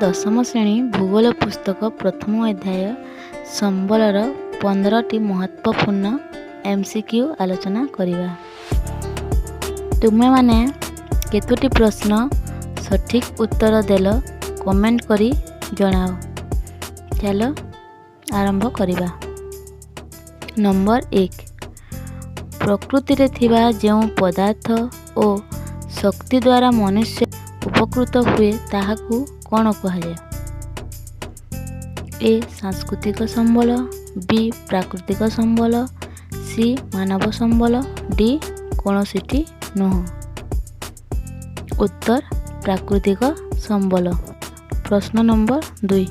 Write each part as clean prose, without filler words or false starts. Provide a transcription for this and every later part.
ଦଶମ ଶ୍ରେଣୀ ଭୂଗୋଳ ପୁସ୍ତକ ପ୍ରଥମ ଅଧ୍ୟାୟ ସମ୍ବଳର 15ଟି ମହତ୍ତ୍ୱପୂର୍ଣ୍ଣ MCQ ଆଲୋଚନା କରିବା। ତୁମେମାନେ କେତୋଟି ପ୍ରଶ୍ନ ସଠିକ୍ ଉତ୍ତର ଦେଲ, କମେଣ୍ଟ କରି ଜଣାଅ। ଚାଲ ଆରମ୍ଭ କରିବା। ନମ୍ବର 1, ପ୍ରକୃତିରେ ଥିବା ଯେଉଁ ପଦାର୍ଥ ଓ ଶକ୍ତି ଦ୍ୱାରା ମନୁଷ୍ୟ ଉପକୃତ ହୁଏ, ତାହାକୁ କ'ଣ କୁହାଯାଏ? ଏ ସାଂସ୍କୃତିକ ସମ୍ବଳ, ବି ପ୍ରାକୃତିକ ସମ୍ବଳ, ସି ମାନବ ସମ୍ବଳ, ଡି କୌଣସିଟି ନୁହଁ। ଉତ୍ତର ପ୍ରାକୃତିକ ସମ୍ବଳ। ପ୍ରଶ୍ନ ନମ୍ବର 2,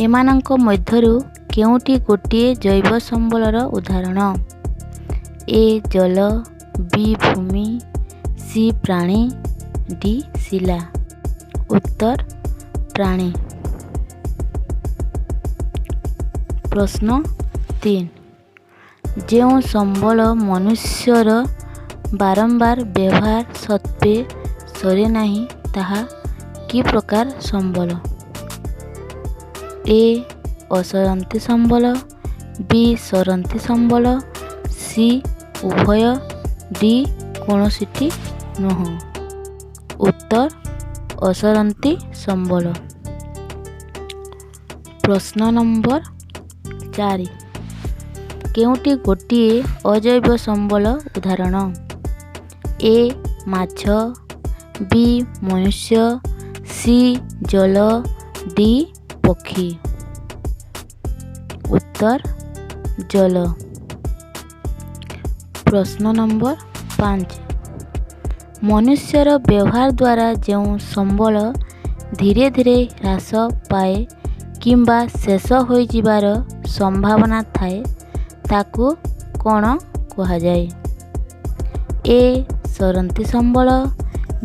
ଏମାନଙ୍କ ମଧ୍ୟରୁ କେଉଁଟି ଗୋଟିଏ ଜୈବ ସମ୍ବଳର ଉଦାହରଣ? ଏ ଜଳ, ବି ଭୂମି, ସି ପ୍ରାଣୀ, ଡି ଶିଲା। ଉତ୍ତର ପ୍ରାଣୀ। ପ୍ରଶ୍ନ 3, ଯେଉଁ ସମ୍ବଳ ମନୁଷ୍ୟର ବାରମ୍ବାର ବ୍ୟବହାର ସତ୍ତ୍ୱେ ସରେ ନାହିଁ, ତାହା କି ପ୍ରକାର ସମ୍ବଳ? ଏ ଅସରନ୍ତି ସମ୍ବଳ, ବି ସରନ୍ତି ସମ୍ବଳ, ସି ଉଭୟ, ଡି କୌଣସିଟି ନୁହଁ। ଉତ୍ତର ଅସରନ୍ତି ସମ୍ବଳ। ପ୍ରଶ୍ନ ନମ୍ବର 4, କେଉଁଟି ଗୋଟିଏ ଅଜୈବ ସମ୍ବଳ ଉଦାହରଣ? ଏ ମାଛ, ବି ମନୁଷ୍ୟ, ସି ଜଳ, ଡି ପକ୍ଷୀ। ଉତ୍ତର ଜଳ। ପ୍ରଶ୍ନ ନମ୍ବର 5, ମନୁଷ୍ୟର ବ୍ୟବହାର ଦ୍ୱାରା ଯେଉଁ ସମ୍ବଳ ଧୀରେ ଧୀରେ ହ୍ରାସ ପାଏ କିମ୍ବା ଶେଷ ହୋଇଯିବାର ସମ୍ଭାବନା ଥାଏ, ତାକୁ କ'ଣ କୁହାଯାଏ? ଏ ସରନ୍ତି ସମ୍ବଳ,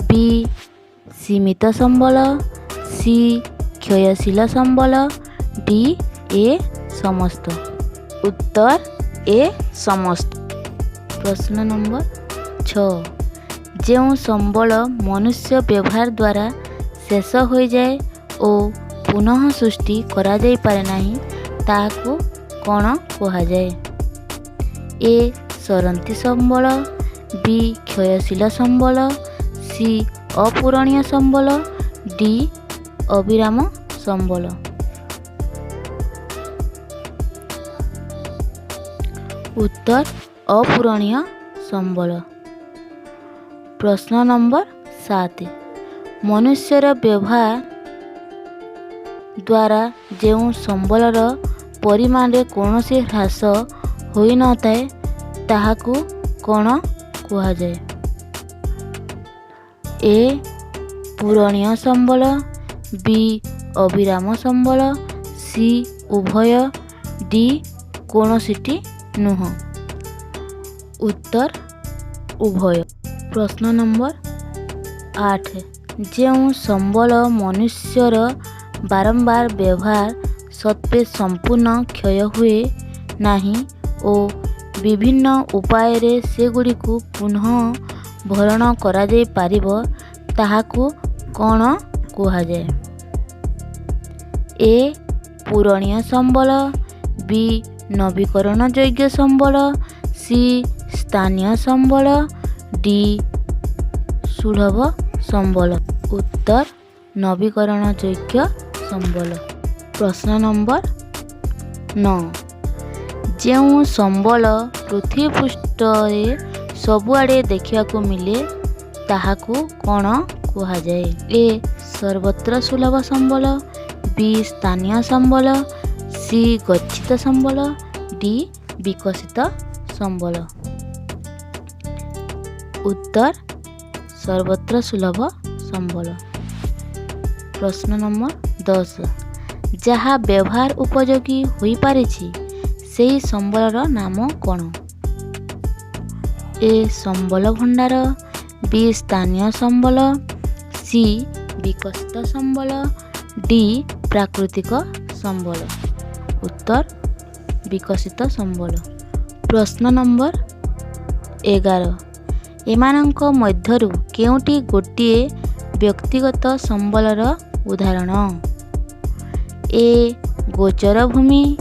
ବି ସୀମିତ ସମ୍ବଳ, ସି କ୍ଷୟଶୀଳ ସମ୍ବଳ, ଡି ଏ ସମସ୍ତ। ଉତ୍ତର ଏ ସମସ୍ତ। ପ୍ରଶ୍ନ ନମ୍ବର 6, ଯେଉଁ ସମ୍ବଳ ମନୁଷ୍ୟ ବ୍ୟବହାର ଦ୍ୱାରା ଶେଷ ହୋଇଯାଏ ଓ ପୁନଃ ସୃଷ୍ଟି କରାଯାଇପାରେ ନାହିଁ, ତାହାକୁ କ'ଣ କୁହାଯାଏ? ଏ ସରନ୍ତି ସମ୍ବଳ, ବି କ୍ଷୟଶୀଳ ସମ୍ବଳ, ସି ଅପୂରଣୀୟ ସମ୍ବଳ, ଡି ଅବିରାମ ସମ୍ବଳ। ଉତ୍ତର ଅପୂରଣୀୟ ସମ୍ବଳ। ପ୍ରଶ୍ନ ନମ୍ବର 7, ମନୁଷ୍ୟର ବ୍ୟବହାର ଦ୍ୱାରା ଯେଉଁ ସମ୍ବଳର ପରିମାଣରେ କୌଣସି ହ୍ରାସ ହୋଇନଥାଏ, ତାହାକୁ କ'ଣ କୁହାଯାଏ? ଏ ପୂରଣୀୟ ସମ୍ବଳ, ବି ଅବିରାମ ସମ୍ବଳ, ସି ଉଭୟ, ଡି କୌଣସିଟି ନୁହଁ। ଉତ୍ତର ଉଭୟ। ପ୍ରଶ୍ନ ନମ୍ବର 8, ଯେଉଁ ସମ୍ବଳ ମନୁଷ୍ୟର ବାରମ୍ବାର ବ୍ୟବହାର ସତ୍ତ୍ୱେ ସମ୍ପୂର୍ଣ୍ଣ କ୍ଷୟ ହୁଏ ନାହିଁ ଓ ବିଭିନ୍ନ ଉପାୟରେ ସେଗୁଡ଼ିକୁ ପୁନଃ ଭରଣ କରାଯାଇପାରିବ, ତାହାକୁ କ'ଣ କୁହାଯାଏ? ଏ ପୂରଣୀୟ ସମ୍ବଳ, ବି ନବୀକରଣ ଯୋଗ୍ୟ ସମ୍ବଳ, ସି ସ୍ଥାନୀୟ ସମ୍ବଳ, ଡି ସୁଲଭ ସମ୍ବଳ। ଉତ୍ତର ନବୀକରଣ ଯୋଗ୍ୟ ସମ୍ବଳ। ପ୍ରଶ୍ନ ନମ୍ବର 9, ଯେଉଁ ସମ୍ବଳ ପୃଥିବୀ ପୃଷ୍ଠରେ ସବୁଆଡ଼େ ଦେଖିବାକୁ ମିଳେ, ତାହାକୁ କ'ଣ କୁହାଯାଏ? ଏ ସର୍ବତ୍ର ସୁଲଭ ସମ୍ବଳ, ବି ସ୍ଥାନୀୟ ସମ୍ବଳ, ସି ଗଚ୍ଛିତ ସମ୍ବଳ, ଡି ବିକଶିତ ସମ୍ବଳ। ଉତ୍ତର ସର୍ବତ୍ର ସୁଲଭ ସମ୍ବଳ। ପ୍ରଶ୍ନ ନମ୍ବର 10, ଯାହା ବ୍ୟବହାର ଉପଯୋଗୀ ହୋଇପାରିଛି, ସେହି ସମ୍ବଳର ନାମ କ'ଣ? ଏ ସମ୍ବଳ ଭଣ୍ଡାର, ବି ସ୍ଥାନୀୟ ସମ୍ବଳ, ସି ବିକଶିତ ସମ୍ବଳ, ଡି ପ୍ରାକୃତିକ ସମ୍ବଳ। ଉତ୍ତର ବିକଶିତ ସମ୍ବଳ। ପ୍ରଶ୍ନ ନମ୍ବର 11, ଏମାନଙ୍କ ମଧ୍ୟରୁ କେଉଁଟି ଗୋଟିଏ ବ୍ୟକ୍ତିଗତ ସମ୍ବଳର ଉଦାହରଣ? ଏ ଗୋଚର ଭୂମି,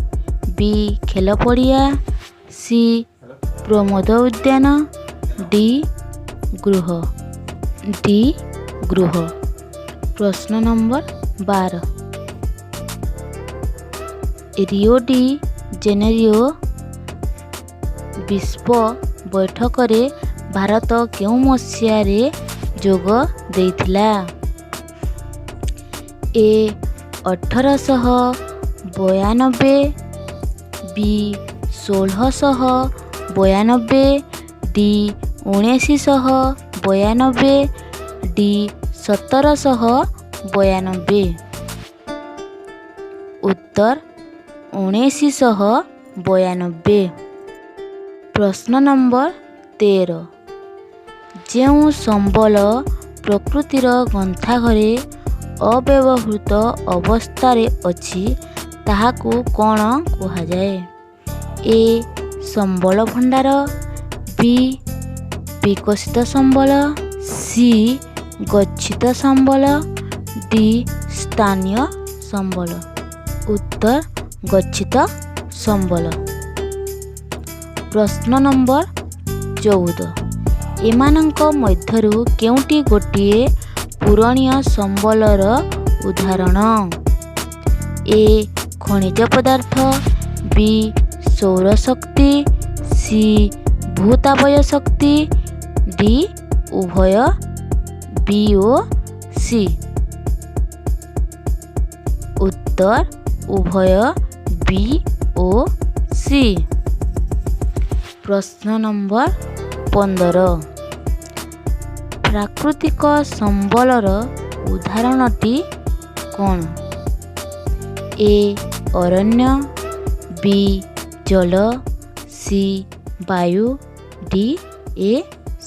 ବି ଖେଳ ପଡ଼ିଆ, ସି ପ୍ରମୋଦ ଉଦ୍ୟାନ, ଡି ଗୃହ। ଡି ଗୃହ। ପ୍ରଶ୍ନ ନମ୍ବର 12, ରିଓ ଡି ଜେନେରିଓ ବିଶ୍ୱ ବୈଠକରେ ଭାରତ କେଉଁ ମସିହାରେ ଯୋଗ ଦେଇଥିଲା? ଏ 1892, ବି 1692, ଡି 1992, ଡି 1792। ଉତ୍ତର 1992। ପ୍ରଶ୍ନ ନମ୍ବର 13, ଯେଉଁ ସମ୍ବଳ ପ୍ରକୃତିର ଗନ୍ତାଘରେ ଅବ୍ୟବହୃତ ଅବସ୍ଥାରେ ଅଛି, ତାହାକୁ କ'ଣ କୁହାଯାଏ? ଏ ସମ୍ବଳ ଭଣ୍ଡାର, ବି ବିକଶିତ ସମ୍ବଳ, ସି ଗଚ୍ଛିତ ସମ୍ବଳ, ଡି ସ୍ଥାନୀୟ ସମ୍ବଳ। ଉତ୍ତର ଗଚ୍ଛିତ ସମ୍ବଳ। ପ୍ରଶ୍ନ ନମ୍ବର 14, ଏମାନଙ୍କ ମଧ୍ୟରୁ କେଉଁଟି ଗୋଟିଏ ପୂରଣୀୟ ସମ୍ବଳର ଉଦାହରଣ? ଏ ଖଣିଜ ପଦାର୍ଥ, ବି ସୌରଶକ୍ତି, ସି ଭୂତାପୀୟ ଶକ୍ତି, ଡି ଉଭୟ ବି ଓ ସି। ଉତ୍ତର ଉଭୟ ବି ଓ ସି। ପ୍ରଶ୍ନ ନମ୍ବର 15, ପ୍ରାକୃତିକ ସମ୍ବଳର ଉଦାହରଣଟି କ'ଣ? ଏ ଅରଣ୍ୟ, ବି ଜଳ, ସି ବାୟୁ, ଡି ଏ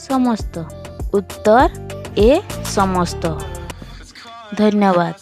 ସମସ୍ତ। ଉତ୍ତର ଏ ସମସ୍ତ। ଧନ୍ୟବାଦ।